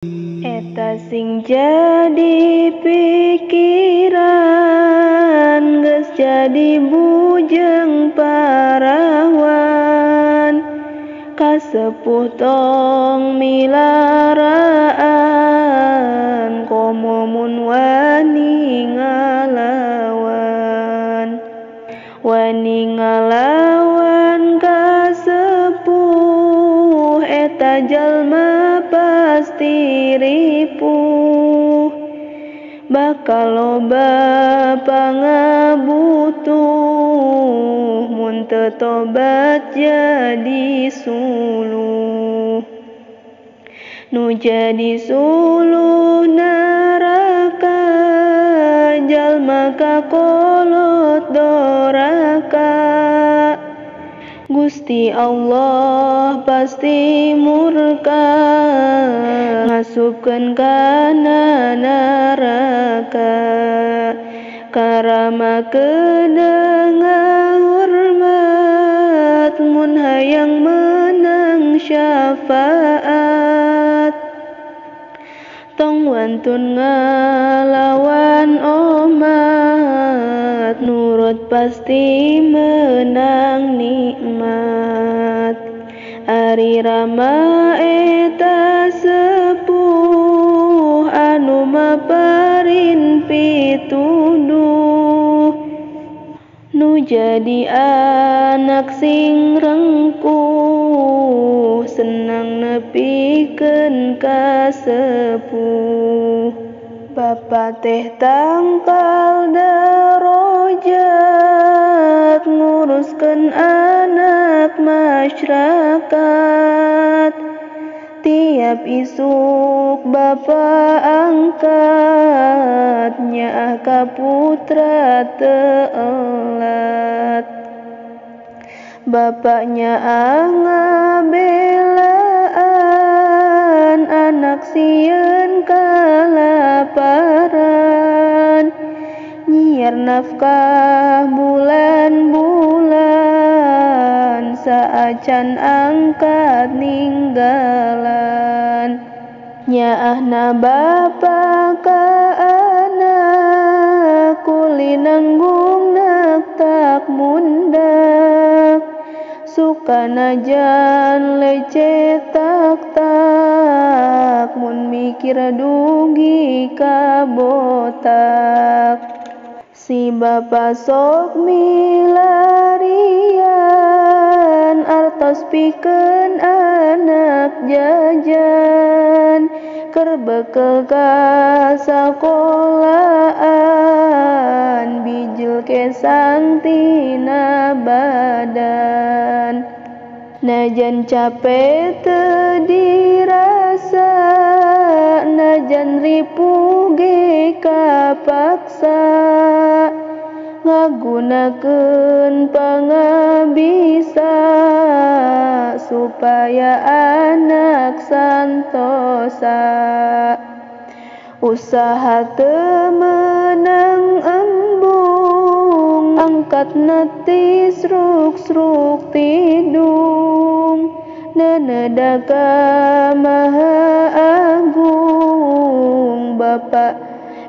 Eta sing jadi pikiran, geus jadi bujeng parawan. Kasepuh tong milaraan, komo mun wani ngalawan. Wani ngalawan kasepuh, eta jalma pasti ripuh. Bakal loba pangabutuh, mun teu tobat jadi suluh. Nu jadi suluh neraka, jalma kakolot doraka. Gusti Allah pasti murka, ngasupkeun kana neraka. Karama kedah ngahormat, mun hayang menang syafaat. Tong wantun ngalawan omat, nurut pasti menang nikmat. Ari Rama eta sepuh, anu maparin pituduh. Nu jadi anak sing rengkuh, senang nepikeun ka sepuh. Bapa teh tangkal darajat, nguruskeun anak masyarakat. Tiap isuk bapa angkat, nyaah ka putra teu elat. Bapaknya ngabelaan, anak sieun kalaparan. Nyiar nafkah bulan-bulan, saacan angkat ninggalan. Nyaahna bapa ka anak, kuli nanggungna tak mundak. Suka najan lecet tak tak, mun mikir dugi ka botak. Si bapa sok milarian, artos pikeun anak jajan. Keur bekel ka sakolaan, bijil kesang tina badan. Najan capek teu dirasa, najan ripuh ge kapaksa. Ngagunakeun pangabisa, supaya anak santosa. Usaha teu meunang embung, angkat nati sruk-sruk tidung. Neuneuda ka Maha Agung, Bapa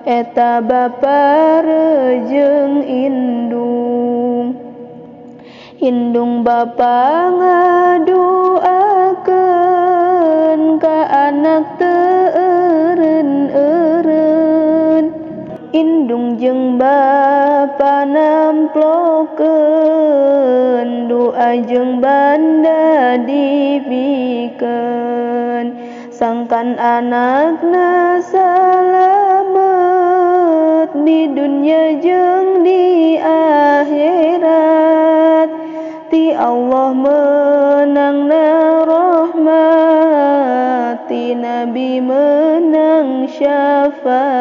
eta bapa rejeung indung. Indung bapa ngaduakeun ka anak teu eureun-eureun. Indung jeung bapa namplokeun, doa jeung banda dipikeun. Sangkan anakna salamet di dunya jeung di akhirat. Ti Allah meunangna rahmat, ti Nabi meunang syafaat.